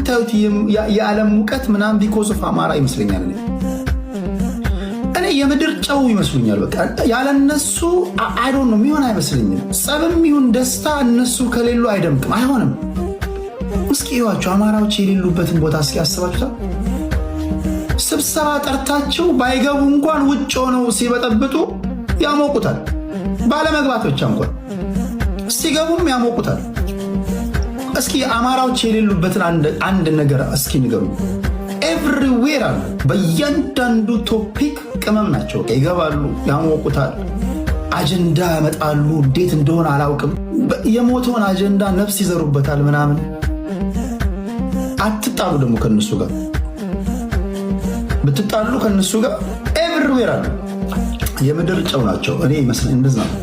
የምታዩት የዓለም ሙቀት ምናምን because of አማራ ይመስለኛል። እኔ የምድር ጨው ይመስሉኛል። በቃ ያለነሱ I don't know የሚሆን አይመስለኝም። ጸብም ይሁን ደስታ እነሱ ከሌሉ አይደምቅም፣ አይሆንም። እስኪ እዩዋቸው፣ አማራዎች የሌሉበትን ቦታ እስኪ አስባችሁታል? ስብሰባ ጠርታቸው ባይገቡ እንኳን ውጭ ሆነው ሲበጠብጡ ያሞቁታል። ባለመግባት ብቻ እንኳን ሲገቡም ያሞቁታል። እስኪ አማራዎች የሌሉበትን አንድ ነገር እስኪ ንገሩ። Everywhere አሉ። በእያንዳንዱ topic ቅመም ናቸው። ይገባሉ፣ ያሞቁታል፣ አጀንዳ ያመጣሉ። እንዴት እንደሆነ አላውቅም። የሞተውን አጀንዳ ነፍስ ይዘሩበታል ምናምን። አትጣሉ ደግሞ ከነሱ ጋር ብትጣሉ ከነሱ ጋር everywhere አሉ። የምድር ጨው ናቸው። እኔ ይመስለኝ እንደዛ ነው።